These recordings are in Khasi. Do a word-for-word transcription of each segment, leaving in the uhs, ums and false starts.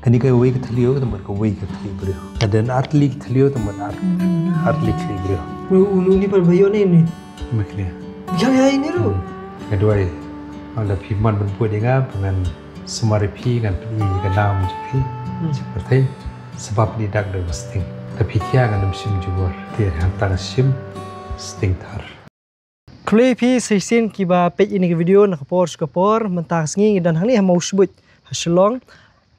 Ani ka wei ka thliew, tang ban ka wei ka thliew briew. Ka don ar tylli ka thliew, tang ban ar, ar tylli ka thliew briew. Uni, uni, uni, par bayo ne ni. Mekhle. Ya, ya, ini ru. Ka duwai. Ala phi man ban buh ïa nga, ba ngan sumar ïa phi, ngan pyni ka nam jong phi. Hmm. Sha pyrthei. Sabab ni dak da sting. Ta phi khia ngan ym shim jubor. Te hangta nga shim sting thar. Khublei phi sa shisien kiba peit ïa kane ka video na ka por sha ka por, mynta ka sngi ngi don hangne ha Mawshbuit ha Shillong.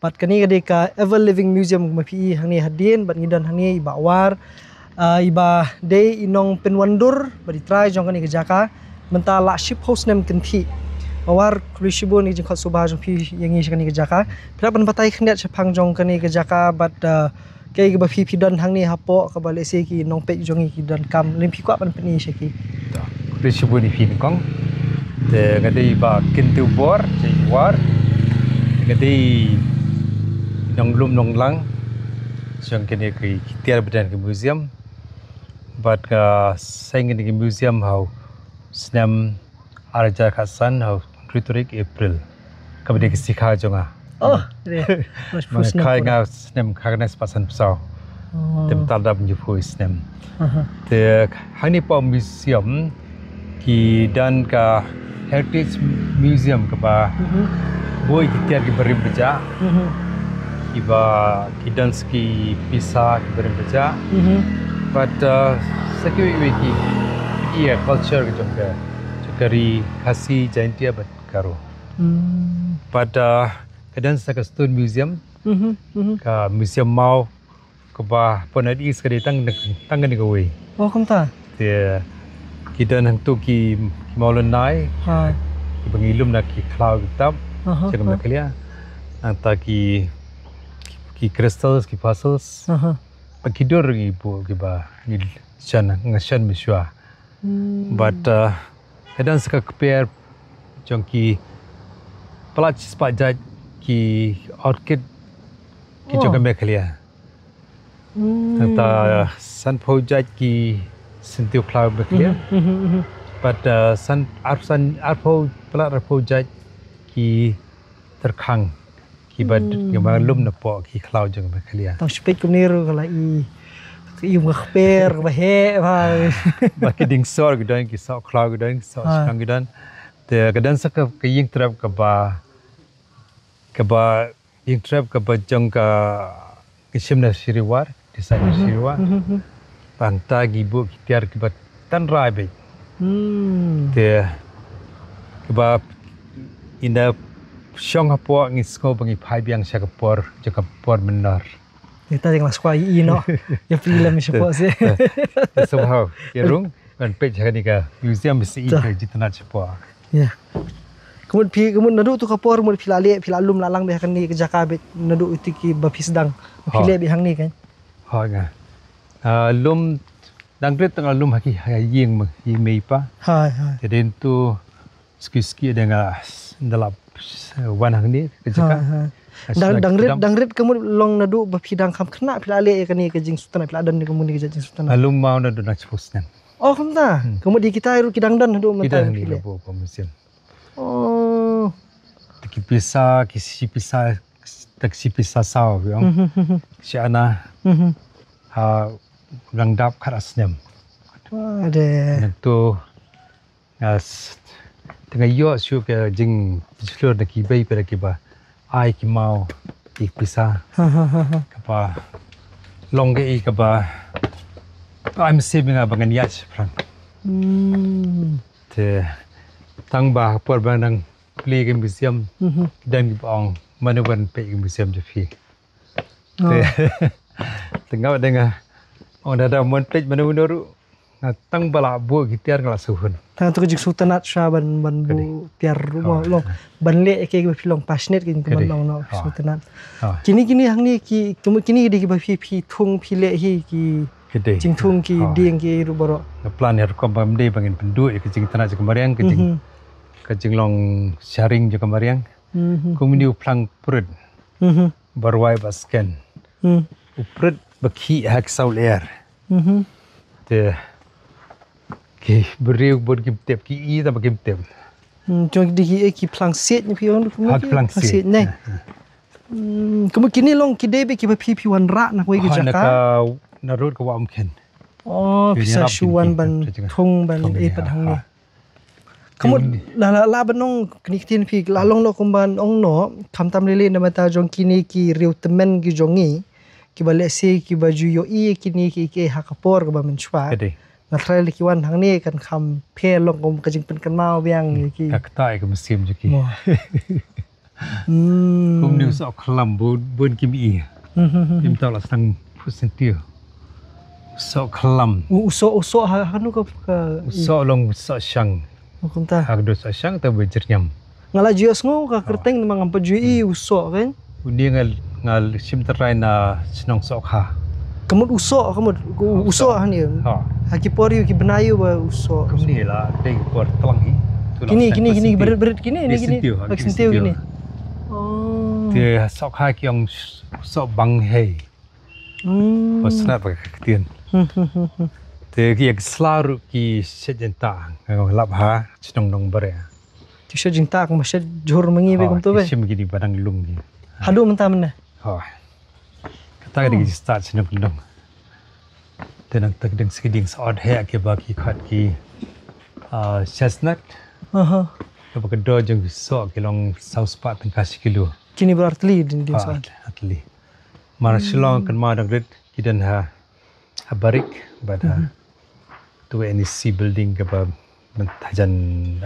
Bad kane ka dei ka Ever Living Museum kumba phi i hangne hadien, bad ngi don hangne i Bah War, ah, iba dei i nongpynwandur bad i trai jong kane ka jaka mynta la shiphew snem kynthih. Bah War, khublei shibun ïa ka jingkhot sngewbha jong phi ïa ngi sha kane ka jaka. Phi lah ban batai khyndiat shaphang jong kane ka jaka bad, ah, kaei kaba phi, phi don hangne hapoh kaba lehse ki nongpeit jong ngi ki donkam lem phi kwah ban pyni sha ki. To, khublei shibun ïa phi nyngkong. Te nga dei Bah Kyntiew Bor, Jaiwar. Nga dei nonglum nonglang jong kane ka, ki tiar ba don ha ka museum. Bad nga seng kane ka museum ha u snem ar hajar khatsan ha u hynriew tarik April. Kaba dei ka sikha jong nga. Oh, dei. Mashphu snem. Nga snem kha kane spah san phew saw. Oh. Te mynta la dap hynñiewphew snem. Aha. Te hangne hapoh museum ki don ka Heritage Museum kaba, mhm, buh ïa ki tiar kiba rim ba jah. Mhm. Kiba ki don sa ki pisa kiba rim ba jah. Mhm. Bad, uh, sa kiwei kiwei ki, ki, uh, culture ka jong ka, jong ka ri Khasi, Jaintia bad Garo. Hmm. Bad, uh, ka don sa ka Stone Museum. Mhm, mhm. Ka museum maw kaba pynlong ïa ka dei tang, tang kane kawei. Oh, kumta. Te ki don hangto ki, ki mawlynnai. Ha. Kiba ngi lum na ki khlaw ki ktap. Aha, jong ka, aha, Meghalaya. Nangta ki, ki crystals, ki fossils. Aha. Bad ki dur ngi buh kiba ngi shon, nga shon mynshuwa. Hmm. Bad, uh, ka don sa ka kper jong ki palat shispah jait ki orchid ki jong ka, oh, Meghalaya. Hmm. Nangta sanphew jait ki syntiew khlaw Meghalaya. Mhm, mhm, mhm. Bad, uh, san, ar, san, arphew, palat arphew jait ki tyrkhang. Kiba, hmm, kiba lum napoh ki khlaw jong ka Meghalaya. Tang shu peit kumne ruh ka la i, ka i um ka kper, kaba heh, bha. Bad ki dieng sor ki don, ki soh khlaw ki don, ki soh, ha, shkang ki don. Te ka don sa ka, ka ïing trep kaba, kaba ïing trep kaba jong ka, ka shim na Shiriwar, disain na, mhm, Shiriwar. Mhm, mhm. Hangta ngi buh ki tiar kiba tynrai beit. Hmm. Te kiba ynda shong hapoh ngi sngew ba ngi phai biang sha ka por, jong ka por mynnor. Ita jong la skwai i noh. Ïa phi lem shapoh seh. Te, te, te somehow ïa rung ban peit ha kane ka museum, sa i, ta, ka jingtynnat shapoh. Ïa. Ka mut phi, ka mut naduh tu ka por, ka mut phi la leh, phi la lum la lang beit ha kane ka jaka beit, naduh ïa ki ba phi sdang. Phi, ha, leh beit hangne kan? Ha, nga, ah, lum, dang rit tang lum ha ki, ha ïing ma, ïing mei pa. Ha, ha. Te dei tu suki suki dang, ah, da la, eh, wan hangne ka jaka. Ha, ha. Dang, dang rit, dang rit ka mut long naduh ba phi dang kham khynnah phi la leh ïa kane ka jingsngewtynnat, phi la don ïa ka mut ka jingsngewtynnat. Lum maw naduh nang shiphew snem. Oh, kumta. Hmm. Ka mut ïa kita ruh ki dang don haduh mynta. Ki don hangne phi leh. Naduh ba museum. Oh. Te ki pisa, ki shi pisa, te ki shi pisa saw, you know. Mhm, mhm. Shi ana. Mhm. Ha, dang dap khatar snem. Wah, de. Nangtu, ah, s-, te nga ïoh shuh ka jingpynshlur na ki bei para kiba ai ki maw ki pisa. Ha, ha, ha, ha. Kaba long kaei kaba ai mynsiem ïa nga ba ngan ïaid shaphrang. Hmm. Te tang ba ha por ba nang plie ka museum, mhm, don kiba ong mano ban peit ka museum jong phi. Oh. Te, te nga, da nga ong da, da mon peit mano mano ruh. Nga tang ba la buh ki tiar nga la sngewhun. Tang tu ka jingsngewtynnat sha ban, ban buh tiar ruh mo, long. Ban leh ïa kaei ba phi long passionate, ka jingkmen, long, long, sngewtynnat. Kine, kine hangne ki, kine ki dei kiba phi, phi thung phi leh hi ki jingthung ki dieng ki ruh baroh. Nga plan ïa rukom ba ym dei ba ngin pynduh ïa ka jingtynnat jong ka mariang, ka jing, mhm, ka jinglong sharing jong ka mariang. Mhm. Kum une u phlang prit. Mhm. Ba rwai ba sken. Hmm. U prit ba khih ha ki saw lyer. Mhm. Te ki briew bun kim tip, ki i tang ba kim tip. Hmm, jong ki dei ki, eh, ki phlang siej ne phi ong, ha, ki phlang siej ne. Ha, ha. Hmm, ka mut kine long ki dei ba kiba phi phi wanrah na kawei ka jaka. Na road ka Wah Umkhen. Oh, phi sa shu wan ban thung ban eh pat hangne. Ka mut la la la ban ong kine ki ktien phi la long noh kumba ong noh, khamtam lei lei na bynta jong kine ki riew tymmen ki jong ngi, kiba lehse kiba ju ïohi kine ki ki ha ka por kaba mynshuwa. Nga tharai lei ki wan hangne kan kham pher long kum ka jingpynkynmaw biang ïa ki. Ka kata ïa ka mynsiem jong ki. Kumne u soh khlam bun bun kim i. Im tau la sang phu sentiu. Soh khlam. U soh u soh ha ha nu ka ka. U soh long u soh shang. Kumta. Ha ka du soh shang ta ba jyrñiam. Nga la jios ngo ka kyrteng ma ngam pat ju i u soh kan. Uni nga nga shim trai na shnong soh kha. Ka mut u soh ka mut u soh ha ni. Ha ki por yu ki bnai yu ba u soh. Kumne la dei ki por tlang hi. Kini kini kini berit berit kini ni kini. Bak sentiu kini. Oh. Te soh kha ki ong soh bang hei. Hmm. Ba snap ka ktien. Te ki ek sla ruh ki shet jenta nga lap ha chnong nong bare. Ti shet jenta ka ma shet jhur mangi be kumto be. Shim ki di badang lung ki. Hadu mynta mynne. Ha. Kata ka ding start shnong nong. Te nang tak ding ski ding sa od he ki ba ki khat ki chestnut. Aha. Ka ba ka do jong ki soh ki long saw spah tyngka shi kilo. Kini ba artli din din soh. Artli. Mar Shillong kan ma dang rit ki dan ha ha barik bad ha tu N E C building ka ba mynta jan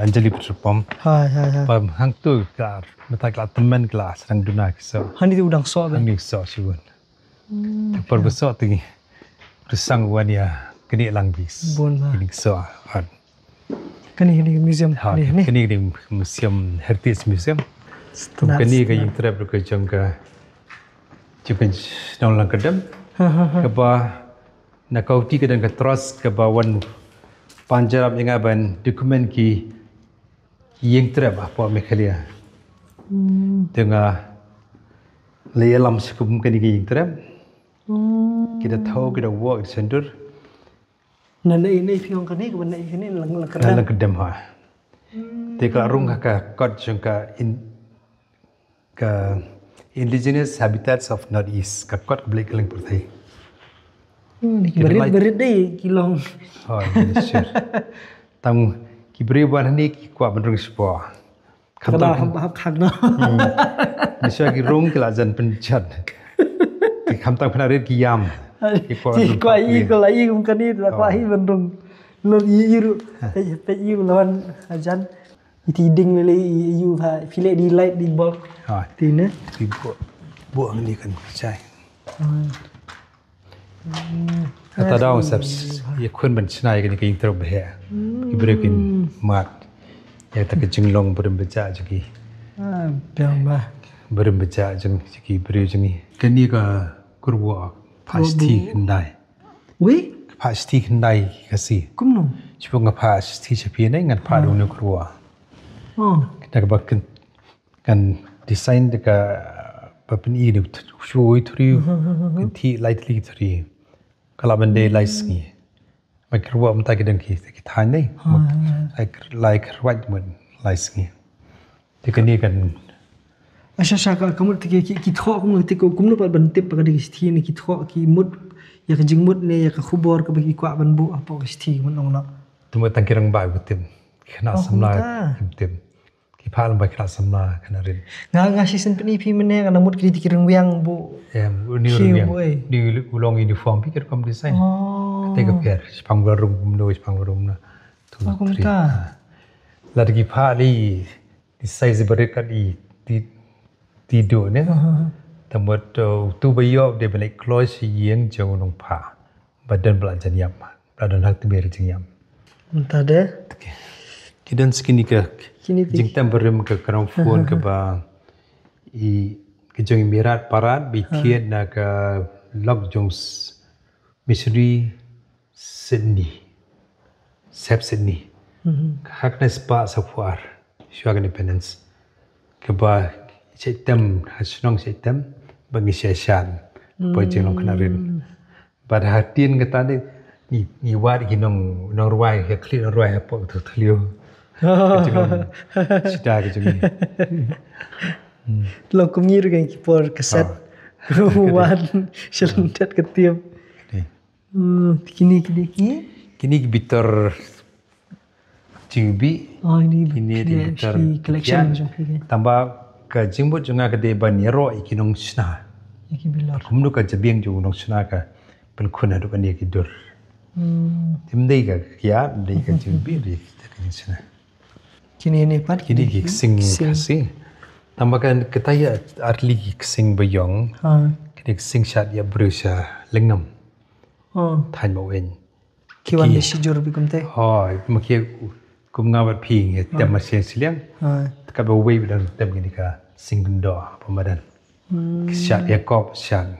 Anjali petrol pump. Hai hai hai. Ba hang tu ka mynta ka tymmen ka sdang duna ki soh. Hani tu dang soh. Hani soh shibun. Te por ba soh tu ngi rusang wan ïa kini lang bis. Bun ba. Kini soh. Kani kani museum ha kani kani kani museum, heritage museum. Tum kani ka ïing trep ka jong ka jong ka nong lang kedem. Ka ba na kau ti ka dan ka trust ka ba wan panjarap ïa nga ban document ki ïing trep ha po Meghalaya. Te nga le lam skum kani ka ïing trep. Kita thau kita wok kita sendur. Na na ini phi ong kane ka na ini lang lang kedam. Lang kedam ha. Te ka rung ha ka kot jong ka in ka Indigenous Habitats of North East ka kot ka blik ka leng pyrthei. Hmm, ki berit berit dei ki long. Oh, sure. Tang ki beri wan ni ki kwa bendrung spo. Khamtam hap hap khang no. Ni sha ki rung ki la jan penchat. Ki khamtam khana rit ki yam. Ki kwa i ko la i kum kani la kwa hi ban rung. Lor i i ru. Pe i lawan ajan. Iti ding le i yu ha pile di light di bulb. Ha. Ti ne. Ti bu bu ni kan chai. Kata daw sap ïa khun ban chna ïa kane ka ïing trep ba heh. Ki briew kin mad ïa kata ka jinglong brim ba jah jong ki. Biang ba. Brim ba jah jong ki briew jong ngi. Kane ka kurwa pha shithi khyndai. Wi? Pha shithi khyndai ka si. Kumno? Shu nga pha shithi sha phi ne ngan pha dong ne kurwa. Oh. Kita ka ba kin kan design da ka ba pyn i da shuwa thri kan thi lai thli thri ka la ban dei lai sngi. Ma ki ruwa mynta ki dang ki ki thaiñ nei. Lai ki ruwa mut lai sngi. Te kane kan Asha sha ka kamut te ki ki thoh kumno te ko kumno pat ban tip ba ka dei ki shithi ne ki thoh ki mut ïa ka jingmut ne ïa ka khubor ka ba ki kwah ban buh hapoh ka shithi mut nong na. Te mut tang ki rangbah ki tip. Khana samla ki tip. Ki phah lem bad ki la samla khana rit. Nga nga shisien pyni phi mynne nga namut kri ti ki rengwiang bu. Em, uni rengwiang. Ni u long uniform phi ki rukom design. Te ka pher, shipang ba rum kumno, shipang ba rum na. Tu tri. Lada ki phah li, di size ba rit kat i, di, di do ne. Tamut, uh, tu ba ïoh de ba lek close ïing jong nong phah. Ba don ba la jan ïap, ba don hak tbir jingïap. Mynta de. Ki don skini ka jingtem barim ka krong phone ka ba i ka jong i Mirat Parat bi thied na ka lok jong missionary Sydney. Sep Sydney. Hak na spa sa phuar. Shuwa ka independence. Ka ba chaitem ha shnong chaitem ba ngi sha shan. Ba jinglong khana rit. Bad ha tin kata ni ni wad ki nong nong rwai ha khlieh nong rwai ha pok tu thlio. Ka jinglong sida ka jong ngi. Long kum ngi ruh ki por kaset. Wan shalyndet ka tip. Hmm, kini kini ki. Kini ki bitor jingbi. Oh, ini kini bitor collection jong ki. Tamba ka jingmut jong nga ka dei ban ïaroh ïa ki nongshna. Ïa ki bilor. Kumno ka jabieng jong u nongshna ka pynkhun haduh kane ki dur. Hmm. Tim dei ka kiad, dei ka jingbi, dei ka jingshna. Kini ni pat kini ki ksing Khasi. Tamba kan kita ïa arli ki ksing ba ïong. Ha. Kini ksing shad ïa briew sha Lyngngam. Oh. Than ba wen. Ki wan da shijur bi kumte. Oh, ma ki kum nga bad phi ngi tem ma seng siliang. Ha. Ka ba wei ba dang tem kini ka sing kendo pa madan. Hmm. Shad ïa kop shad.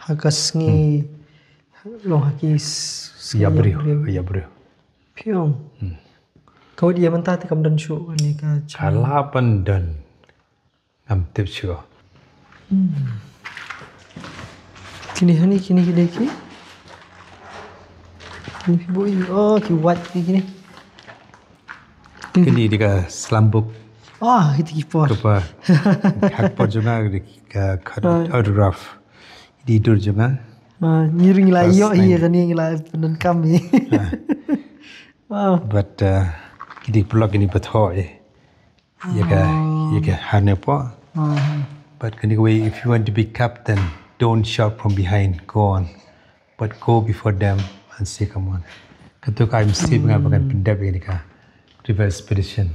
Ha ka sngi long ha ki sngi ïa briew, ïa briew. Phi ong. Ka wad ïa mynta te kam don shuh kane ka. Ka la ban don. Ngam tip shuh. Kini hani kini ki dei ki. Kini ki boi. Oh, ki wad ki kini. Kini dei ka slam book. Ah, itu ki por. Ka por jong nga dei ka autograph. Dei dur jong nga. Ah, ngi ring la ïoh hi kane ngi la pyndonkam hi. Wow. But uh, ki dei paralok kini pathoh eh. Ïa ka ïa ka hane po. But kani kawei, if you want to be captain, don't shout from behind. Go on. But go before them and say, come on. Kato ka M C ba nga ba ngan pyndep ïa kani ka River Expedition.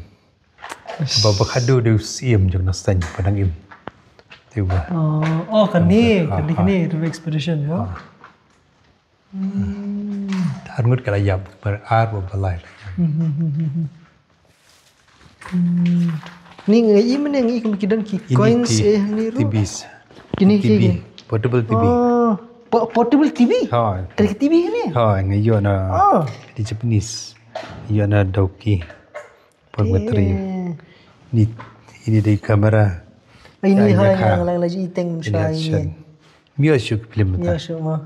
Ba ba khadduh dei u syiem jong Nongstoiñ ba dang im. Te ba. Oh, oh, kane, kane, kane River Expedition, yo. Ar ngut ka la ïap, bar ar ba ba lai la ïap. Ni ngi i mane ngi kum ki don ki coins eh ni ru. T Vs. Kini ki. T V, portable T V. Oh, po- portable T V. Ha. Kali ki T V ni. Ha, ngi ïoh na di Japanese. Ïoh na Doki. Por matri. Ni ini dei kamera. Ini hai yang lai lai iteng sha ini. Mio shu film ta. Mio shu ma.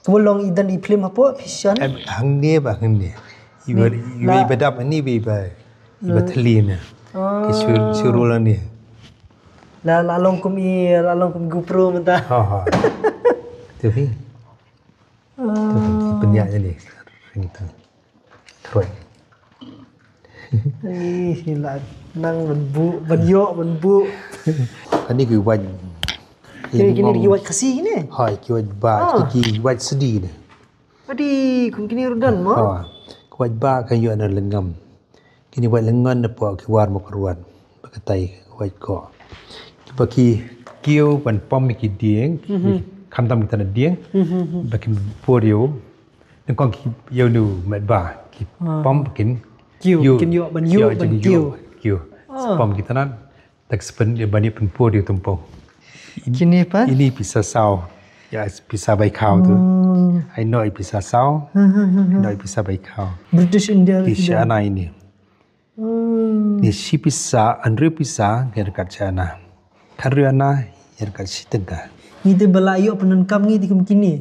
Kumulong idan i film apo fishan. Hangne ba hangne. Iba iba dap ani iba iba thli na. Ki shu shu roll ani. La la long kum i la long kum GoPro mynta. Ha ha. Tu hi. Tu hi penyak ni. Ringtang. Khroi. Ih, la nang ban buh, ban ïoh ban buh. Kani ki wait. Kini kini ki wait Khasi kini. Hai ki wait ba, kini ki wait sdi ni. Adi kum kini rudan mo. Ha. Ki wait ba kan ïoh na Lyngngam. Kini wait Lyngngam na po ki war mo kruat. Ba katai wait ko. Ba ki kiew ban pom ki dieng, khamtam kita na dieng. Ba ki por ïoh. Nyngkong ki ïoh nu met ba ki pom kin kiew kin ïoh ban ïoh ban kiew kiew. Pom ki tanat tak sepen ïa ban ïa pynpur ïa tumpong. Kini pat ini pisa saw. Ya pisa bai khaw tu. Ai no pisa saw. No pisa bai khaw. British India ki shana ini. Ni shi pisa, hynriew pisa, ngi ryngkat shi ana. Hynriew ana, ngi ryngkat shi tyngka. Ngi te ba la ïoh pyndonkam ngi te kum kini.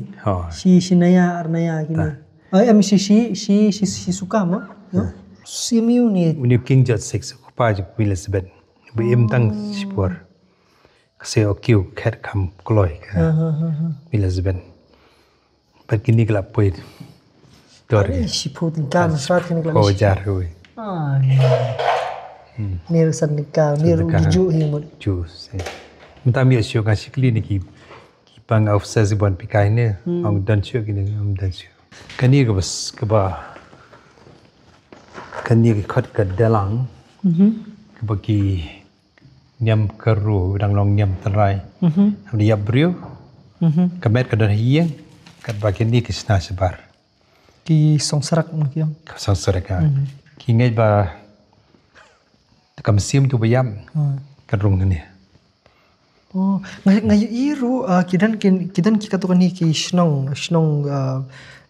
Shi shi naya ar naya kini. Ai em shi shi shi shi shi suka mo. Shi miu ni. Uni King George six, u kpa jong Queen Elizabeth. Ba im tang shi por. Ka se o kiu khet kham kloi ka. Elizabeth. Bad kini ka la poi. Dor. Shi phu tyngka na sat kini ka la. Ko jar hui. Ah, ni. Ni san tyngka, ni ru ju hi mut. Ju se. Mynta mi shu ka shi kli ni ki ki pang officer si bon pikai ni. Ong dan shu kini ong dan shu. Kani ka bas ka ba. Kani ka khot ka dalang. Ka ba ki niam ka ru dang long niam tynrai. Am da ïap briew. Ka met ka don ha ïing katba kini ki sna shabar. Ki song sarak mo ki ong. Ka song sarak ha. Ki ngeit ba ka mynsiem tu ba ïap ka rung kane. Oh, nga nga ïohi ruh ki don ki don ki katu kane ki shnong shnong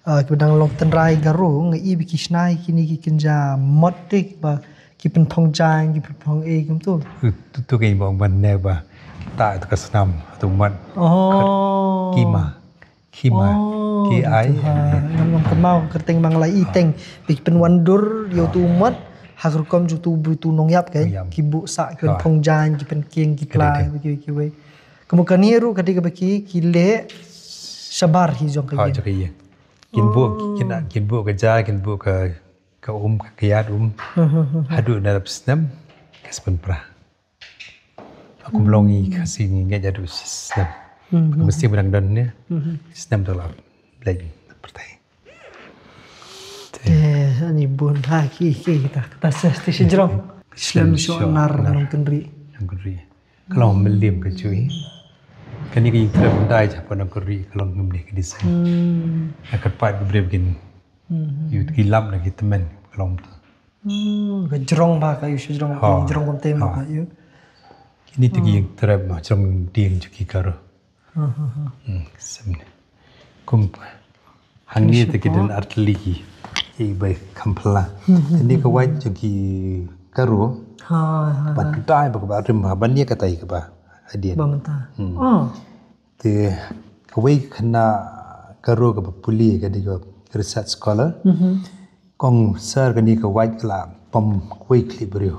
ki ba dang long tynrai Garo nga i ba ki sna kini ki kynja mot te ba ki pynthong jaiñ ki pynthong ei kumtu. Tu tu ka i ba ong ban ne ba ta tu ka snam tu mat. Oh. Kima kima ki ai. Ngam ngam kynmaw kyrteng mang lai i teng ba ki pynwandur ïa tu mat ha ka rukom jong utu, utu nongïap ka, nongïap, ki buh sah, ki pynphong jaiñ, ki pynkieng, ki pla, kiwei kiwei. Ka mut kane ruh ka dei kaba ki, ki leh shabar hi jong ka ïing. Kin buh, kin, kin buh ka ja, kin buh ka, ka um, ka kyiad um. Haduh na dap snem ka sa pynpra. Kum long i Khasi ngi ngeit haduh snem. Ka mesti ba dang don ne. Snem to la leit pyrthei. Te ani bun ha ki, ki kita, kita sa sti sejrong. Slem sho nar nongkynrih. Nongkynrih. Ka long mylliem ka jui. Kane ka ïing trep ndai ja pa nongkynrih ka long ngam ne ka design. Ka kyrpad ka briew kin. Ïoh ki lam na ki tymmen ka long. Ka jrong ba ka ïoh, shu jrong, jrong kumte ma ka ïoh. Kine te ki ïing trep ma jrong dieng jong ki Garo. Hm, ksem ne. Kum hangne te ki don artylli ki, i bai kham phylla. Kane ka wait jong ki Garo. Ba dai ba, ba rim ba ban ïa ka tai kaba hadien. Ba mynta. Te kawei ka khynnah Garo kaba pule, ka dei ka research scholar. Kong sir, kane ka wait ka la pom wei khlieh briew.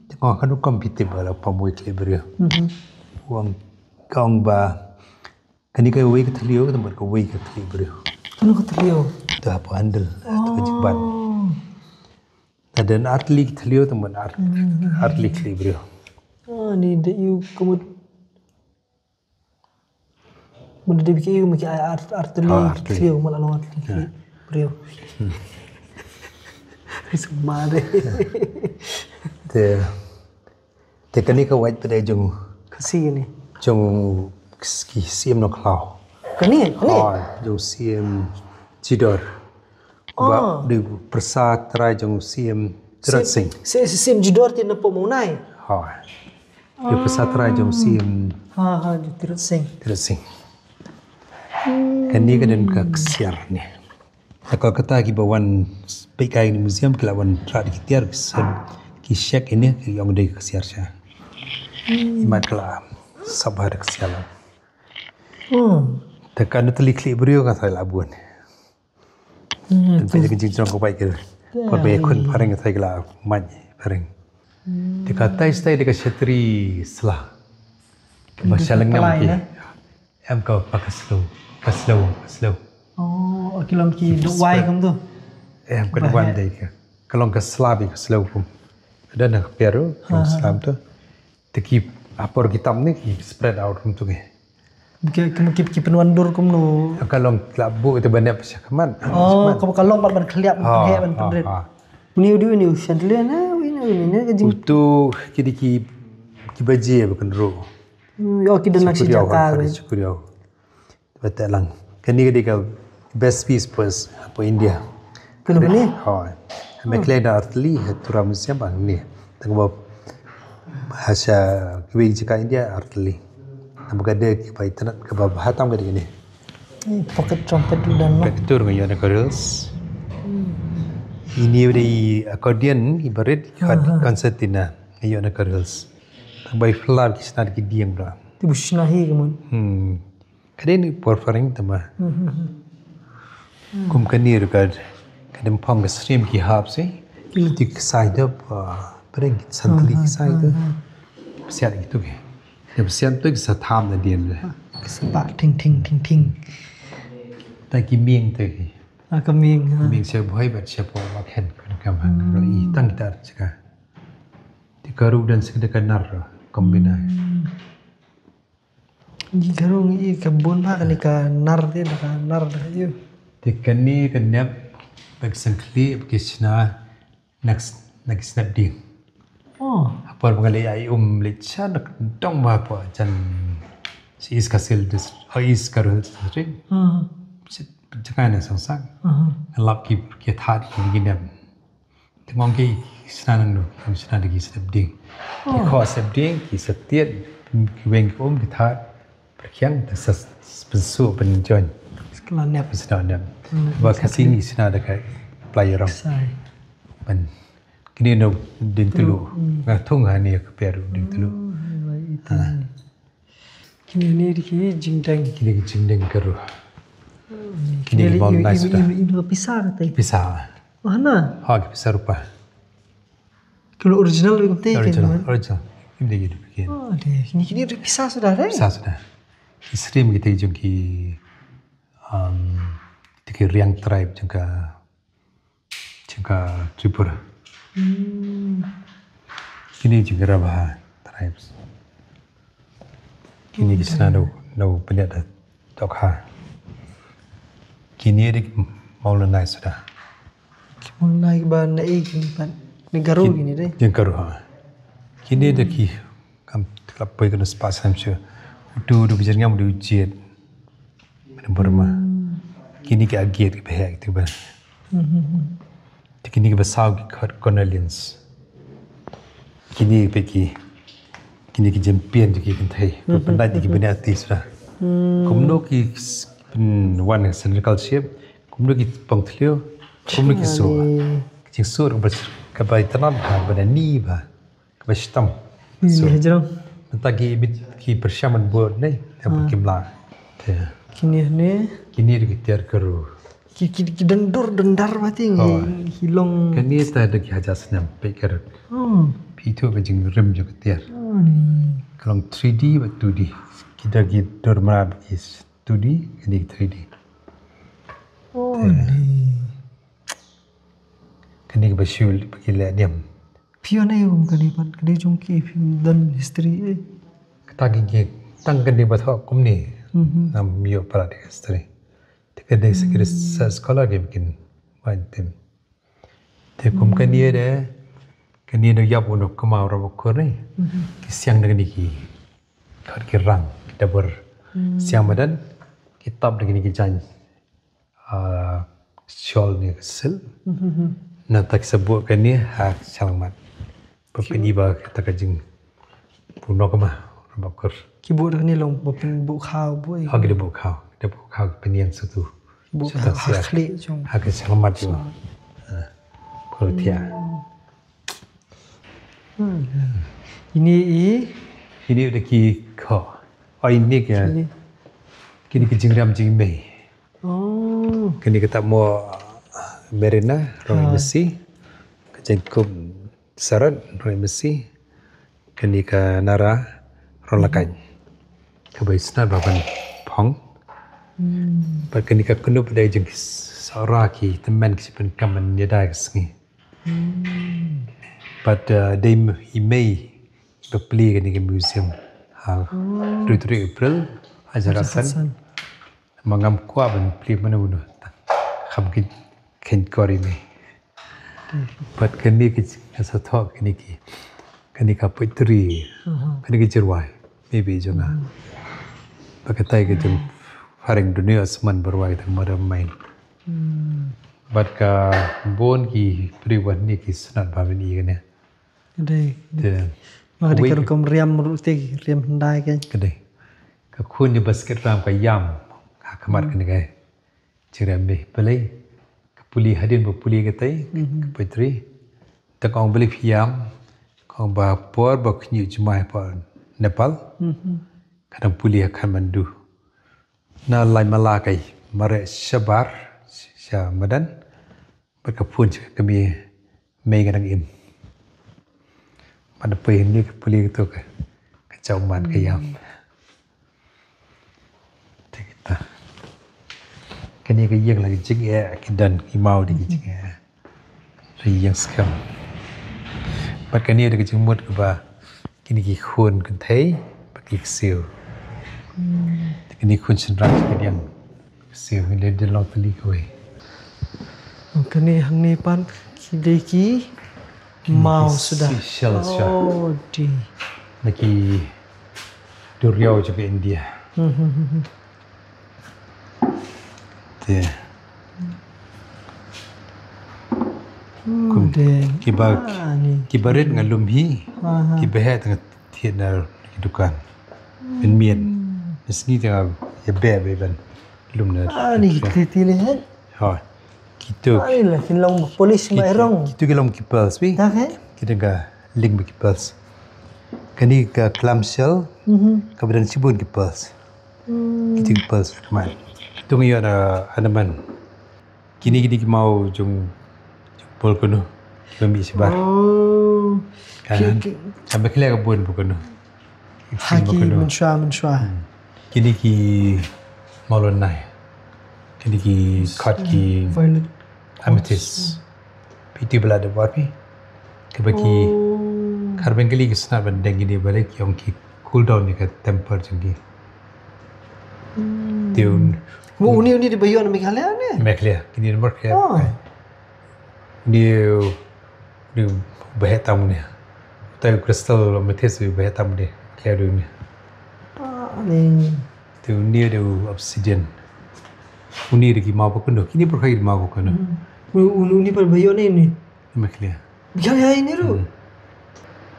Te kong, kano kam phi tip ba la pom wei khlieh briew? Ong, kong ba kane ka wei ka thliew, ka tymbat ka wei ka khlieh briew. Kano ka thliew? Te hapoh handle, te ka jingbat. Te don artylli ki thliew, tymbat ar, artylli khlieh briew. Ah, ni da ïoh ka mut. Mut da dei ba ki ïoh ma ki ai ar, artylli, ah, artylli, thliew, ma la long artylli briew. Sma de. Te, te kane ka wait pat de jong Khasi ne, jong ki Syiem Nongkhlaw. Kane, kane? Oh, jong Syiem Jidor. Ba dei pyrsa trai jong Syiem Tirot Sing. Syiem, Syiem Jidor te na Pamung nai. Ha. Dei pyrsa trai jong Syiem. Ha, ha, jong Tirot Sing. Tirot Sing. Kane ka don ka ksiar ne. Te ka kata kiba wan peit kai ni museum ki la wan trah da ki tiar ki sep, ki shek ine ki ong dei ka ksiar sha. Imat ka la sop ha da ka ksiar la. Te kano tylli khlieh briew ka sa la bun. Peit ka jingjrong ka wait ka. Pat ba ïakhun phareng ka, tai ka la mait phareng. Te ka tai stai da ka shatri sla. Ba sha lyngngoh ki. Em ka pa ka slow. Ka slow, ka slow. Oh, ki long ki duwai kum tu. Em ka duwai dei ka. Ka long ka sla bi ka slow kum. Ada na ka peru, ka sla tu. Te ki apor ki tam ne ki spread out kum tu ki. Ki, ki, ki, ki pynwan dur kumno? Ka long la buh te ban ïap sha khmat. Oh, ka, ka long ban, ban khliap, ban pynheh, ban pynrit. Uni u dei uni u chandelier ne, uni, uni ne ka jing. Utu ki dei ki, ki baje ba kynruh. Hmm, oh, ki don la shi jaka. Ki shukriaw. Ba te lang. Kane ka dei ka best piece pos hapoh India. Kane, kane? Hooid. Me khleh da artylli, ha Tura Museum ba hangne. Tang ba ha sha kiwei ki jaka India artylli. Tang ba ka dei kiba itynnad, kaba bha tam ka dei kane. Eh, pocket trumpet u don mo. Ka tur nga ïoh na ka reels. Ine u dei accordion, i barit, concertina. Nga ïoh na ka reels. Tang ba i phylla ki shna da ki dieng bra. Te bu shna hi ka mut. Hmm. Ka dei ni por phareng tama. Kum kane ruh ka, ka dei phong ka syriem ki harp se. Ki ksai da, ah, phareng ki santli ki ksai da. Siat kitu ki. Da siat tu ki sa tham da dien le. Ki sa ba ting ting ting ting. Da ki mieng tu ki. Ah, ka mieng, ha. Mieng sha bhoi bad sha por ba khen, kan kam han ka i tang kita jaka. Te ka ruh don sa da ka nar kombinai. Ngi ka ruh ngi ka bun bha kane ka nar te, da ka nar da ka ïu. Te kane ka nep ba ki sngewkhlieh ba ki shna na ki s-, na ki snep dieng. Oh. Ha por ba nga leit ai um leit sha na ka dong ba hapoh jan shi East Khasi Hills Dist-, oh, East Garo Hills District. Hmm. Shi jaka na Songsang. Hmm. Nga lap ki, ki thad ki nep. Te nga ong ki shna nangno, ki shna da ki snep dieng. Ki khoh snep dieng, ki sa tied, ki weng ki um, ki thad, pyrkhiang, te sa s-, pynsuh, pynjoin. Sa nep. Sa nep. Ba ka sing ki shna da ka pla ïarong. Ban. Kine no dieng tylluh. Nga thung ha ne ka per dieng tylluh. Ha. Kine ni dei ki jingdeng. Kine ki jingdeng ka ruh. Kine ki bom nice ta. Ine ka pisa kata. Pisa. Oh, na? Ha, ki pisa rupa. Ki long original ruh kumta ki, original, original. Kim dei ki duplicate. Oh, de. Kine, kine ruh pisa suda de? Pisa suda. Ki syriem kita jong ki, um, kita ki Riang tribe jong ka, jong ka Tripura. Hmm. Kine jong ki Rabha tribes. Kine ki sna na u, na u Pynïaid da Dohkha. Kine dei ki Mawlynnai suda. Ki Mawlynnai kiba na ei kine pat. Ki Garo kine dei. Ki Garo, ha. Kine dei ki kam tlap poi kano spah snem shuh. Utu u dei u jyrngam, u dei u jied. Mane Burma. Kine ki Agiat kiba heh kitu ba. Hmm. Te kine kiba saw ki khot cornelians. Kine peit ki, kine ki jempian jong ki kynthei. Ba pyndait ïa ki bniah ti suda. Kumno ki s-, pyn-, wan ha cylindrical shape, kumno ki pong thliew, kumno ki suh. Ki jingsuh kaba, kaba itynnad bha, ba da ni bha, kaba shitom. Suh. Mynta ki bit ki pyrshang ban bud ne, te ba kim lah. Te. Kine ne. Kine ruh ki tiar Garo. Ki, ki, ki dang dur dang dar ba ti ngi, oh, ki long. Kane ta da ki hajar snem, peit ka ruh. Hmm. Phi ithuh ka jingrim jong ka tiar. Hmm. Ka long three D bad two D. Ki da ki dur mrad ki s-, two D, kane ki three D. Oh, te. Ni. Kane kaba shu ba ki leh niam. Phi ïoh ne ïoh kane pat, kane jong ki phim don history eh. Kata ki, ki tang kane ba thoh kumne. Mhm. Ngam ïoh palat ïa ka history. Te ka dei sa ki research scholar ki ba kin wad tim. Te kum kane de, kane de ïap u Nongkmaw Rabakur ne. Ki siang da kane ki, khot ki rang, ki dabur. Siang madan, ki tap da kane ki jaiñ, ah, shawl ne ka silk. Nangta ki sa buh kane ha shyllangmat. Ba pyni ba kata ka jing, u Nongkmaw Rabakur. Ki buh da kane long ba pynbuh khaw buh. Ha, ki da buh khaw, ki da buh khaw, ki pynïeng satu. Buh satu ha, siar. Ha khlieh jong. Ha ka shyllangmat jong. Ha. Ko thiah. Hmm. Ine i? Ine da ki kho. Oh, ine ka. Kine ki jingrem jingmei. Oh. Kane kata mo Marina, rong i masi. Ka jingkup Sarot, rong i masi. Kane ka Nara, rong lakain. Kaba isnat ba ban phong. Hmm. Bad kane ka knup dei jong ki Sohra ki tymmen ki shu pynkam ban ïada ka sngi. Hmm. Bad, uh, dei i mei ba plie kane ka museum. Ha. Oh. Hynriew tarik April, hajar khatsan. Hajar khatsan. Ma ngam kwah ban plie mano mano. Kham ki khein kor i mei. Bad kane ka jing, ka sa thoh kane ki, kane ka poetry. Aha. Kane ka jingrwai, maybe jong nga. Hmm. Bad katai ka jingphareng dunia asman ba rwai tang Mother Mine. Hmm. Bad ka bun ki briew ba hangne ki sngewtynnat bha ban ïohi kane. Ka dei. Te. Ma ka dei ka rukom riam ruh te, riam hyndai ka. Ka dei. Ka khun jong u Basketram ka ïam ha khmat kane ka jingriam mei. Balei? Ka pule hadien ba pule katei, mhm, ka poetry. Te ka ong balei phi ïam, ka ong ba por ba khñiuh jumai hapoh Nepal. Mhm. Ka dang pule ha Kathmandu. Na lai mala ka mareh shabar, sha madan. Bad ka phone sha ka kmie, mei ka dang im. Bad da poi hangne ka pule kato ka, ka jaw mat ka ïam. Hmm. Te kita. Kane ka ïing la ka jingeh, ki don ki maw dei ki jingeh. Ri ïing skhem. Bad kane dei ka jingmut kaba kine ki khun kynthei bad ki ksiew. Hmm. Te kine ki khun shynrang ki diang ksiew, ngi leit dien long tylli kawei. Kane hangne pat ki dei ki maw suda. Seashell suda. Oh, dei. Na ki duriaw jong ka India. Hmm, hmm, hmm, hmm. Te. Hmm, kum dei. Kiba, ah, ni. Kiba rit nga lum hi. Aha. Kiba heh te nga thied na ki dukan. Pynmiet. Hmm. Nga sngi te nga ïa beh beh ban lum na. Ah, ni ki titi ne, eh? Ha. Kito. Ah, ni la kin long polish ma rong. Kito ki long ki pearls pi. Ta ke? Kita ka link ba ki pearls. Kane ka clamshell. Mhm. Kaba don shibun ki pearls. Hmm. Ki jing pearls, man. Tung ïa na Andaman. Kine, kine ki maw jong, jong Bol Kano. Ba mih shabar. Oh. Kan? Ki, ki, Ka ba khleh ka bun ba kano. Ha ki mynshwa, mynshwa. Hmm. Kine ki mawlynnai. Kine ki khot ki violet. Amethyst. Phi tip ba la dep wad phi. Kaba ki Oh. Khar Bengali ki sngewtynnat ban deng kine ba dei ki ong ki cool down ïa ka temper jong ki. Hmm. Te un Mo uni uni dei ba ïoh na Meghalaya ne? Meghalaya. Kine namar khleh. Oh. Uni u, uni u ba heh tam uni. Utai u crystal amethyst u ba heh tam uni. Khleh uni. Ah, ni. Te uni dei u obsidian. Uni dei ki maw ba kano. Kine pyrkhat ki maw ba kano. Hmm. Uni, uni, uni ba ïoh ne uni. Uni ba khleh. Ïa, ïa, uni ruh. Hmm.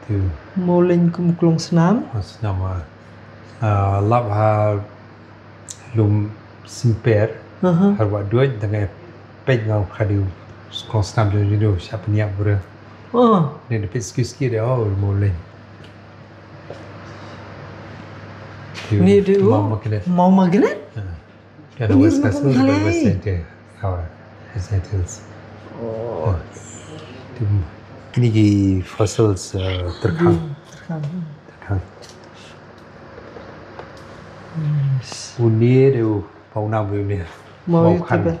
Te. Mawlyng kum klong snam. Klong snam, ah. Ah, lap ha lum Simper. Aha. Har wah duh, dang ai peit nga ka dei u klong snam jong u, shah pynïap bru. Oh. Ni da peit ski ski de, oh, mawlyng. Te. Ni dei u maw magnet. Maw magnet? Ah. Ka dei West Castle, West Central. Oh, West Central. Oh. Te, kine ki fossils, uh, tyrkhang. Hmm, tyrkhang. Tyrkhang. Yes. Uni dei u, ba u nam uni. Mawkhan.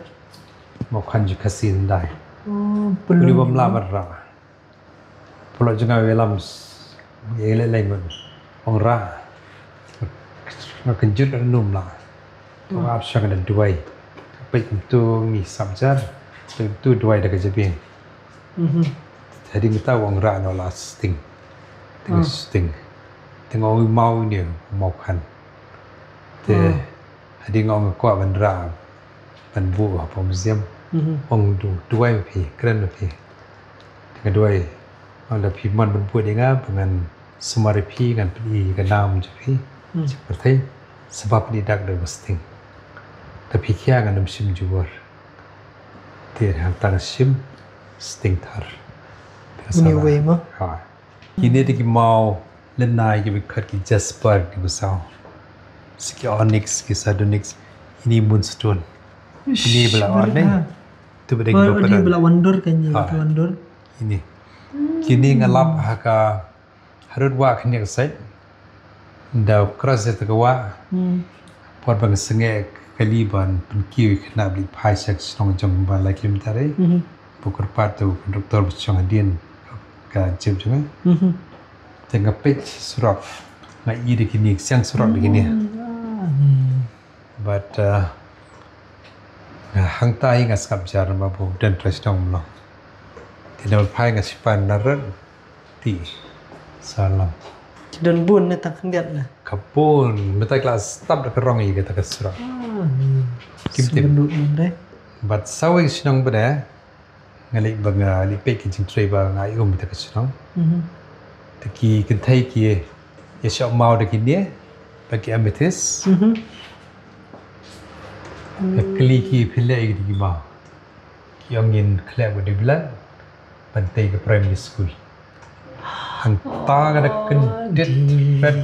Mawkhan ju Khasi hyndai. Oh, uni bym lah ban rah. Paralok jong nga u ïalam s-, ïa leh leh ngut. Ong rah. Nga kynjut ruh ym lah. Te nga ap shong da duwai. Peit kumtu ngi sap jar. Peit kumtu duwai da ka jabieng. Mhm. Hadien kata u ong rah noh la sting. Te nga sting. Te nga ong maw uni, maw khan. Te hadien nga ong kwah ban rah. Ban buh hapoh museum. Mhm. Ong du-, duwai ma phi, kren ma phi. Te nga duwai. Ong lada phi mon ban buh ïa nga, ba ngan sumar ïa phi, ngan pyni ïa ka nam jong phi. Hmm. Sha pyrthei, sngewbha pyni dak da ka sting. Lada phi khia ngan ym shim jubor. Te hangta nga shim sting thar. Te ka sala. Anyway, ma. Ha. Kine dei ki mawlynnai kiba khot ki jasper kiba saw. Sa ki onyx, ki sardonyx, ine i moonstone. Ish, ine ba la wan ne. Baroh. Tu ba dei ki ba la wan dur kan ïa ki wan dur. Ine. Kine nga lap ha ka harud wah kane ka sait. Da cross ïa ka wah. Hmm. Por ba nga sangeh kali ban pynkiew ïa ka khynnah ba leit phai sha ka shnong jong ba lai kilometer eh. Mhm. Ba kyrpad ïa u conductor ba shong hadien ka jeep jong nga. Mhm. Te nga peit surok, nga i da kine, siang surok da kine. Hmm. But, uh, nga hangta hi nga sngap jar namar ba u don trai shnong mlong. Te na phai nga shipan na rat. Ti. Salam. Ki don bun ne tang khyndiat ne? Ka bun, mynta ki la stop da ka rong ïa kata ka surok. Ah, hmm. Kim tip. Sngewbha mynta. Bad sa wei shnong ba dei, nga leit ba nga leit peit ki jingtrei ba nga ïoh mynta ka shnong. Mhm. Te ki kynthei ki ïa shoh maw da kine, ba ki amethyst. Mhm. Nga kylli ki phi leh ïa ki maw. Ki ong ngin khleh bad dei blan ban tei ka primary school. Hangta nga da kyndit pet,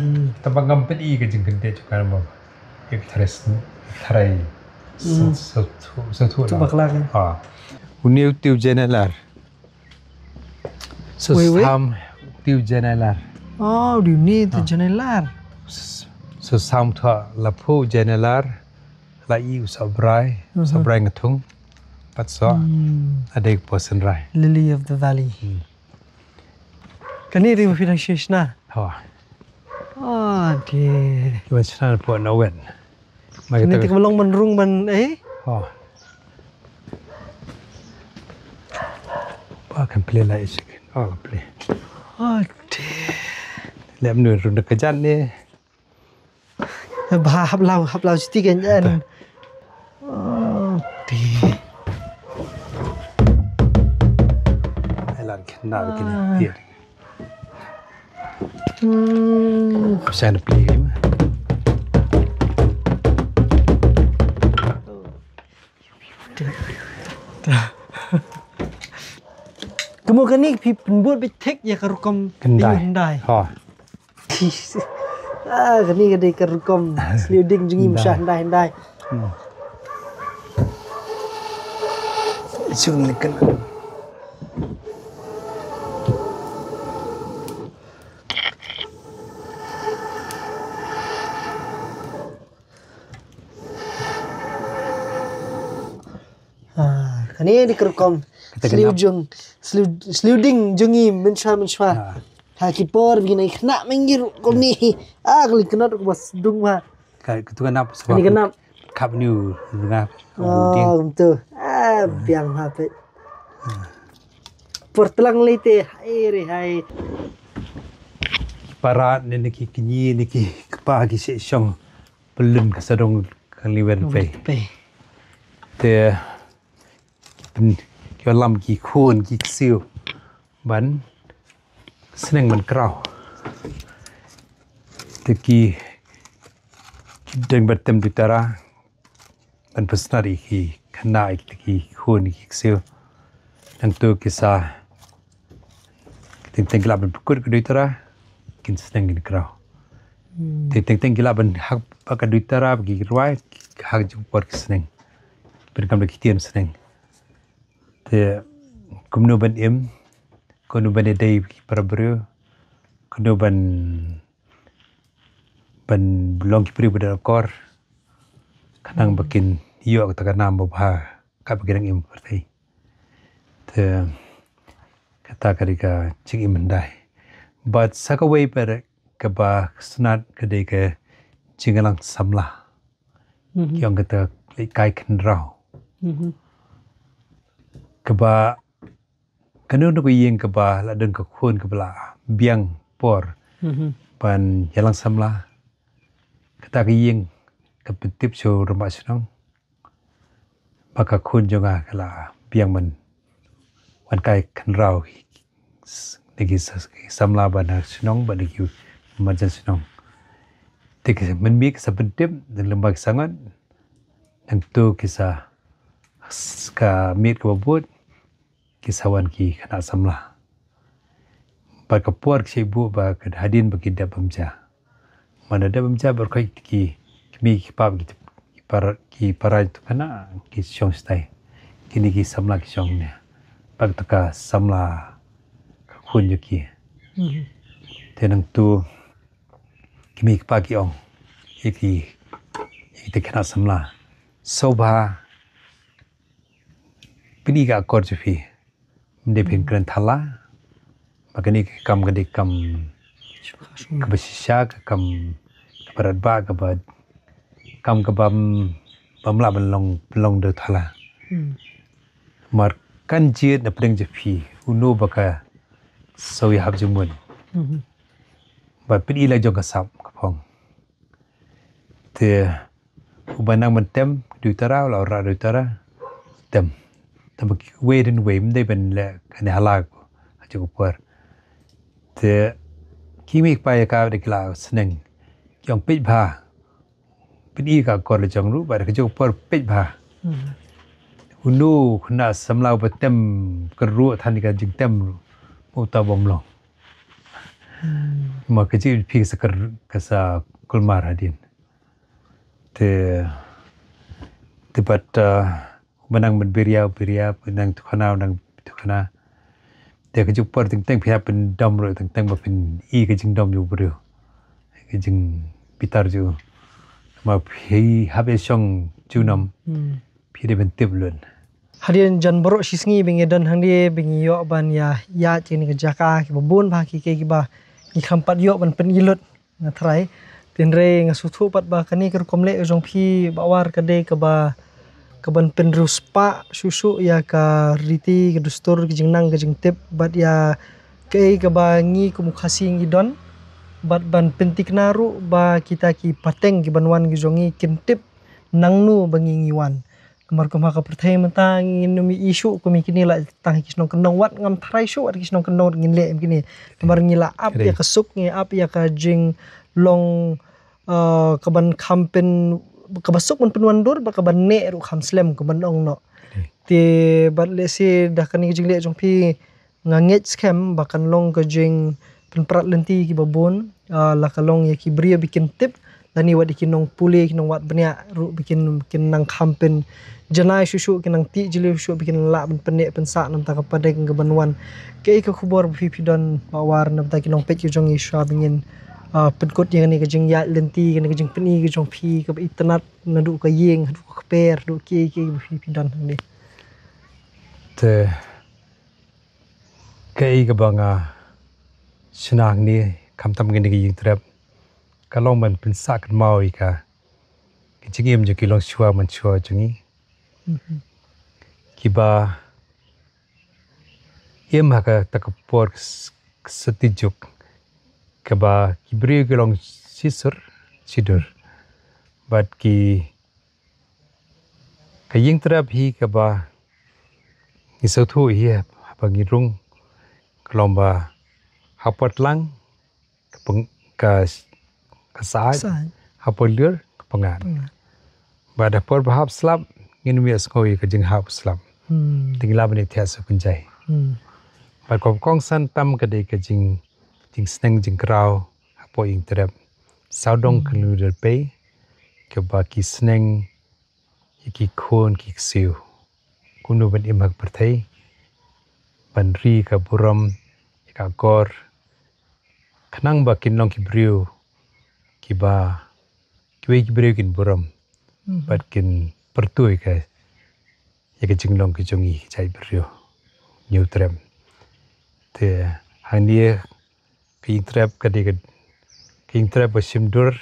tang ba ngam pyni ka jingkyndit jong nga namar ïa ka tharai sn-, tharai s-, sngewthuh, sngewthuh. Tu bakla kan? Ha. Une u tiew janilar. Wei, wei. Sa sam tiew janilar. Oh, une u tiew janilar. S-, sa sam tha la phu janilar. La i u sohbrai, sohbrai nga thung. Pat soh. Hmm. Adei ka por synrai. Lily of the valley. Hmm. Kane dei ba phi dang shna. Ho. Ah, dei. Ba shna na pok na wen. Kane te ka long ban rung ban, eh? Ho. Ba kan play la isik. Oh, play. Ah, dei. Lem nu rung da ka jan ne. Ba hap law, hap law siti kan jan. Oh, dei. Ai lan kena kini. Ah. Dia. Hmm. Pasal na pli. Ka mut kane phi pynbud beit thik ïa ka rukom khyndai. Khyndai. Ha. Ah, kane ka dei ka rukom sliu ding jong ngi mynshwa hyndai hyndai. Hmm. Jong ngi kan. Kane dei ka rukom sliu jong, sliu, sliu ding jong ngi mynshwa mynshwa. Ha ki por ba ngi nang khynnah mynta ruh kumne. Ah, ka lyngknot ka ba sdung bha. Ka, ka tu ka nap, kane ka nap. Khap niu nga. Ah, kumtu. Ah, biang bha peit. Por tlang lei te, hai re hai. Para ne, ne ki kñi, ne ki kpa ki shong. Pyllun ka sadong ka liwen pei. Pei. Te pyn, ki lam ki khun ki ksiew ban sneng ban kraw. Te ki, ki dang ban tem duitara ban pynsnat ïa ki khynnah, ïa ki khun ïa ki ksiew. Nangtu ki sa, teng teng ki lah ban pynkut ka duitara, kin sneng kin kraw. Te teng teng ki lah ban hap ba ka duitara ba ki rwai, hap jingpot ki sneng. Pyrkhat da ki ktien sneng. Te kumno ban im, kumno ban ïadei ki para briew, kumno ban, ban long ki briew ba don akor, khnang ba kin ïoh kata ka nam ba bha, ka ba ki dang im pyrthei. Te kata ka dei ka jingim hyndai. Bad sa kawei pat kaba snat ka dei ka jingïalang samla. Ki ong kata leit kai khynraw. Kaba kano kano ka ïing kaba la don ka khun kaba la biang por ban ïalang samla. Kata ka ïing ka pyntip sha u rangbah shnong ba ka khun jong nga ka la biang ban wan kai khynraw. Ne ki sa-, ki samla ba na shnong, ba na ki marjan shnong. Te ki mynmiet ki sa pyntip, ne lem ba ki sa ngat. Nangtu ki sa, ka miet kaba bud, ki sa wan ki khynnah samla. Bad ka por ki sa buh ba ka hadien ba ki dep bam ja. Mano dep bam ja bad khoit ki, ki mei ki pa ki, ki para, ki para tu khynnah ki shong stai. Kine ki samla ki shong ne. Bad tu ka samla ka khun jong ki. Te nangtu ki mei ki pa ki ong ïa ki, ïa ki te khynnah samla. Sngewbha pyni ka akor jong phi. Ym dei phin kren thala. Ba kane ka kam ka dei kam kaba shisha, ka kam kaba radbah, kaba kam kaba ym, bym lah ban long, ban long da thala. Mar kan jied na pdeng jong phi uno ba ka soi hap jingmut. Ba pyni la jong ka sap ka phong. Te uba nang ban tem, duitara, la ora duitara, tem. Te ba kiwei rin wei, ym dei ban leh kane hala ko, ha jong ka por. Te ki mei ki pa ïa ka dei ki la sneng. Ki ong peit bha. Pyni ka akor la jong ruh, ba ka jong ka por peit bha. Uno khynnah samla uba tem kyrhuh than ka jingtem ruh. Uta bym long. Ma ka jingphi ka sa kar-, ka sa kulmar hadien. Te, te bad, uh, ba nang ban biria, biria, ba nang tukhana, nang tukhana. Te ka jong ka por teng teng phi hap pyndom ruh teng teng ba phin i ka jingdom jong u briew. Ka jingbitar jong u. Ma phi hap ïa shong junom. Phi dei ban tip lun. Hadien jan baroh shi sngi ba ngi don hangne ba ngi ïoh ban ïa ïaid kine ki jaka kiba bun bha ki, ki, kiba ngi kham pat ïoh ban pyni lut. Nga tharai. Hynrei nga sngewthuh pat ba kane ka rukom leh ka jong phi Bah War ka dei kaba, kaban pynriewspah shuh shuh ïa ka riti, ka dustur, ka jingnang, ka jingtip, bad ïa kaei kaba ngi kum u Khasi ngi don, bad ban pynthikna ruh ba kita ki pateng kiban wan ki jong ngi kin tip nangno ba ngi ngi wan. Namar kum ha ka pyrthei mynta ngin ym ïohi shuh kum ïa kine la tang ki shnong kyndong, wat ngam tharai shuh wat ki shnong kyndong ngin leh ïa kine. Namar ngi la ap ïa ka suk, ngi ap ïa ka jinglong, eh, kaban kham pyn, kaba suk ban pynwandur bad kaban neh ruh kham slem kaban ong noh. Te bad lehse da kane ka jingleh jong phi, nga ngeit skhem ba kan long ka jingpynprat lynti kiba bun, ah, la ka long ïa ki briew ba kin tip, lane wat ïa ki nongpule, ki nongwad bniah ruh ba kin, kin nang kham pynjanai shuh shuh, kin nang tih jylliew shuh shuh, ba kin lah ban pynneh pynsah na bynta ka pateng kaban wan. Kaei ka khubor ba phi phi don Bah War na bynta ki nongpeit ki jong ngi shuwa ba ngin, ah, pynkut ïa kane ka jingïaid lynti, kane ka jingpyni ka jong phi kaba itynnad naduh ka ïing haduh ka kper, haduh kiei kiei ba phi phi don hangne. Te kaei kaba nga shna hangne, khamtam kane ka ïingtrep, ka long ban pynsah kynmaw ïa ka, ka jingim jong ki longshuwa manshuwa jong ngi, kiba im ha kata ka por ka s-, ka sati juk, kaba ki briew ki long shisur shidur. Bad ki, ka ïingtrep hi kaba ngi sngewthuh hi haba ngi rung, ka long ba ha por tlang ka pang-, ka, ka syaid, syaid, ha por lyiur ka pyngngad. Pyngngad. Bad ha por ba hap slap, ngin ym ïohsngew ïa ka jinghap slap. Hmm. Te ngi lah ban ïathiah sngewkynjai. Hmm. Bad kaba kongsan tam ka dei ka jing, jingsneng jingkraw hapoh ïingtrep. Sawdong, hmm, ka lynti pei, kaba ki sneng ïa ki khun ki ksiew, kumno ban im ha ka pyrthei, ban ri ka burom ïa ka akor, khnang ba kin long ki briew kiba kiwei ki briew kin burom, mhm, bad kin pyrthuh ïa ka, ïa ka jinglong ka jong ngi ki jait briew Hynñiewtrep. Te hangne ka ïingtrep ka dei ka, ka ïingtrep ba shim dur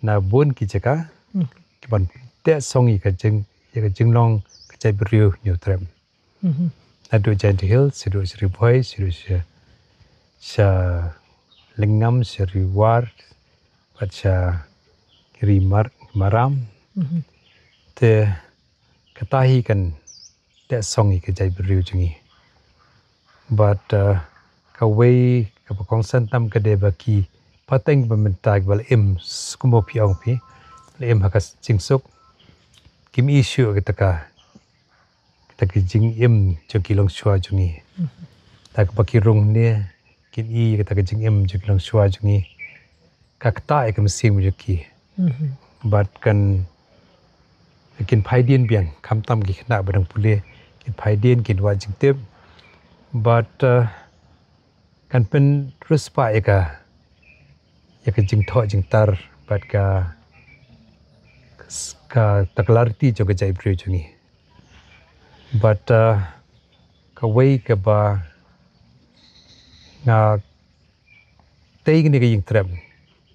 na bun ki jaka, hmm, ki ban teh song ïa ka jing, ïa ka jinglong ka jait briew Hynñiewtrep. Mhm. Naduh Jaintia Hills, shaduh sha Ri Bhoi, shaduh sha, sha Lyngngam, sha Ri War, bad sha Ri Mar-, Maram. Mhm. Te kata hi kan teh song ïa ka jait briew jong ngi. Bad, uh, kawei kaba kongsan tam ka dei ba ki pateng ba mynta kiba la im, skum ba phi ong phi, la im ha ka jingsuk, kim i shuh kata ka, kata ka jingim jong ki longshuwa jong ngi. Mhm. Kata kaba ki rung hangne, kin i kata ka jingim jong ki longshuwa jong ngi, ka ktah ïa ka mynsiem jong ki. Mhm. Bad kan, kin phai dien biang, khamtam ki khynnah ba dang pule, kin phai dien, kin wad jingtip. Bad, uh, kan pynriewspah ïa ka, ïa ka jingthoh jingtar bad ka, ka, kata ka lariti jong ka jait briew jong ngi. Bad, uh, kawei kaba nga tei kane ka ïingtrep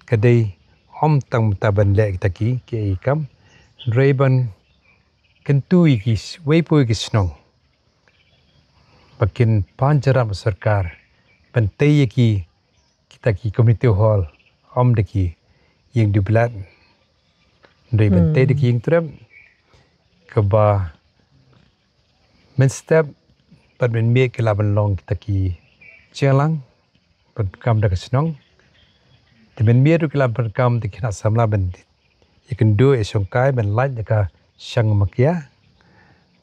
ka dei ym tang mynta ban leh kita ki, ki ei kam, hynrei ban kyntu ïa ki sh-, wei pa wei ki shnong ba kin pan jingïarap sorkar ban tei ïa ki, kita ki community hall, ym da ki ïing dewbilat, hynrei ban tei da ki, hmm, ïingtrep kaba mynstep bad mynmiet ki lah ban long kita ki jingïalang ban kam da ka shnong. Te mynmiet ruh ki lah ban kam da ki khynnah samla ban ïakynduh ïashongkai, ban lait da ka shang makia.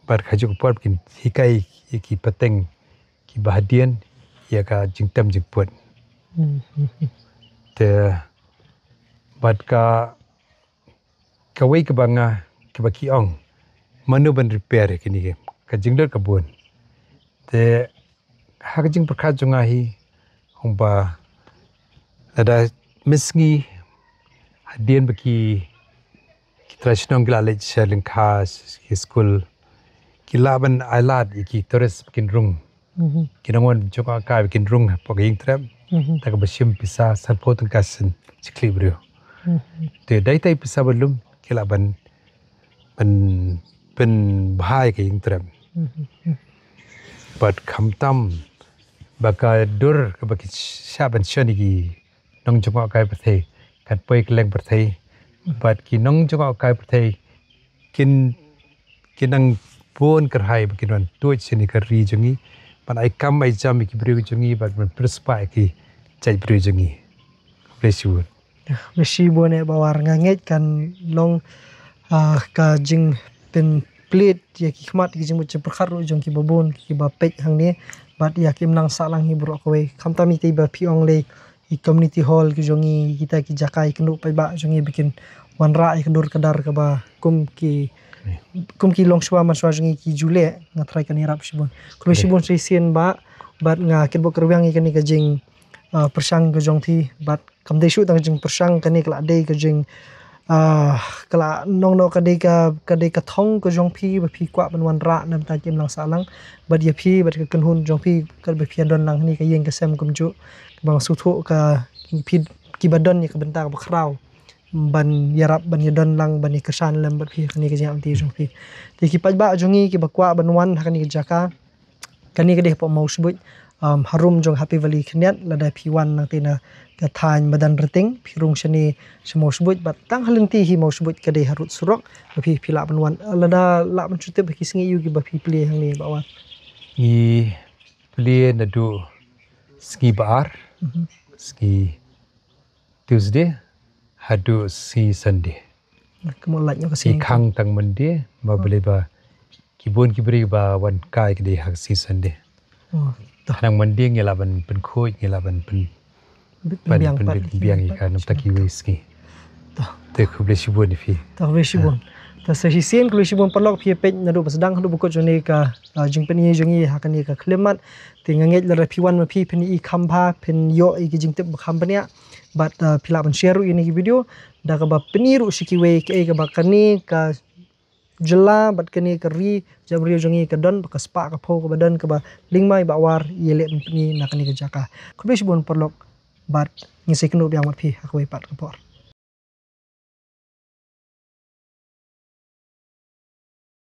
Bad kajuh ka por kin hikai ïa ki pateng kiba hadien ïa ka jingtem jingput. Hmm. Te bad ka, kawei kaba nga, kaba ki ong, mano ban repair ïa kine ki, ka jingdon ka bun. Te ha ka jingpyrkhat jong nga hi, ong ba lada mynsngi hadien ba ki, ki trai shnong ki la leit sha lyngkha, ki skul, ki lah ban ailad ïa ki tourist ba kin rung. Mhm. Ki nongwan jngohkai ba kin rung hapoh ka ïingtrep. Mhm. Te kaba shim pisa sanphew tyngka sien shi khlieh briew. Mhm. Te dei tei pisa ba lum ki lah ban, ban pynbha ïa ka ïingtrep. Mhm. Bad khamtam ba ka dur kaba ki shah ban shon ïa ki nongjngohkai pyrthei, kat poi kylleng pyrthei. Bad ki nongjngohkai pyrthei kin, kin nang bun kyrhai ba kin wan tuid sha kane ka ri jong ngi, ban ai kam ai jam ïa ki briew jong ngi, bad ban pynriewspah ïa ki jait briew jong ngi. Khublei shibun. Khublei shibun eh Bah War, nga ngeit kan long, ah, ka jingpynplie ïa ki khmat, ïa ki jingmut jingpyrkhat ruh jong kiba bun, kiba peit hangne, bad ïa kim nang sah lang hi baroh kawei. Khamtam ïa kata ba phi ong lei, ki community hall ki jong ngi, kita ki jaka ïakynduh paidbah jong ngi ba kin wanrah ïa ka dur ka dar kaba kum ki, kum ki longshuwa manshuwa jong ngi ki ju leh. Nga tharai kan ïarap shibun. Khublei shibun shisien Bah, bad nga kyrpad kyrwiang ïa kane ka jing, ah, pyrshang ka jong phi, bad kam dei shuh tang ka jingpyrshang, kane ka la dei ka jing, Ah, ka la nong noh ka dei ka, ka dei ka thong ka jong phi ba phi kwah ban wanrah na bynta ki imlang sahlang. Bad ïa phi bad ka kynhun jong phi kaba phi ïa don lang hangne ka ïing ka sem kumjuh, kaba nga sngewthuh ka phi kiba don ïa ka bynta kaba khraw ban ïarap, ban ïa don lang, ban ïa kyrshan lem bad phi ha kane ka jingïaid lynti jong phi. Te ki paidbah jong ngi kiba kwah ban wan ha kane ka jaka, kane ka dei hapoh Mawshbuit, um, harum jong Happy Valley Khyndiat. Lada phi wan nangta na ka thaiñ Madanrting, phi rung shane sha Mawshbuit, bad tang ha lynti hi Mawshbuit ka dei harud surok, ba phi, phi lah ban wan. Lada lah ban shu tip ha ki sngi aiu kiba phi plie hangne Bah War? Ngi plie naduh sngi Ba-ar, Mhm. sngi Tuesday haduh sngi Sunday. Ka mut lait noh ka sngi. Ngi khang tang Monday, ba Oh. balei ba ki bun ki briew ba wan kai ka dei ha sngi Sunday. Oh, toh. Nang Monday ngi lah ban pynkhuid, ngi lah ban pyn Bit ban pynbiang pyn pat, bit pynbiang ïa ka na bynta kiwei sngi. Toh. Te khublei shibun ïa phi. Toh, khublei shibun. Toh, sa shisien khublei shibun paralok, phi ïa peit naduh ba sdang haduh ba kut jong kane ka, ah, jingpyni jong ngi ha kane ka khyllipmat. Te nga ngeit lada phi wan ma phi, phin i kham bha, phin ïoh ïa ki jingtip ba kham bniah. Bad, ah, phi lah ban share ruh ïa kane ka video da kaba pyni ruh sha kiwei, kaei kaba kane ka jylla bad kane ka ri jabieng jong ngi ka don, ba ka spah ka phew kaba don, kaba lyngba i Bah War ïaleh ban pyni na kane ka jaka. Khublei shibun paralok, bad ngin sa ïakynduh biang bad phi ha kawei pat ka por.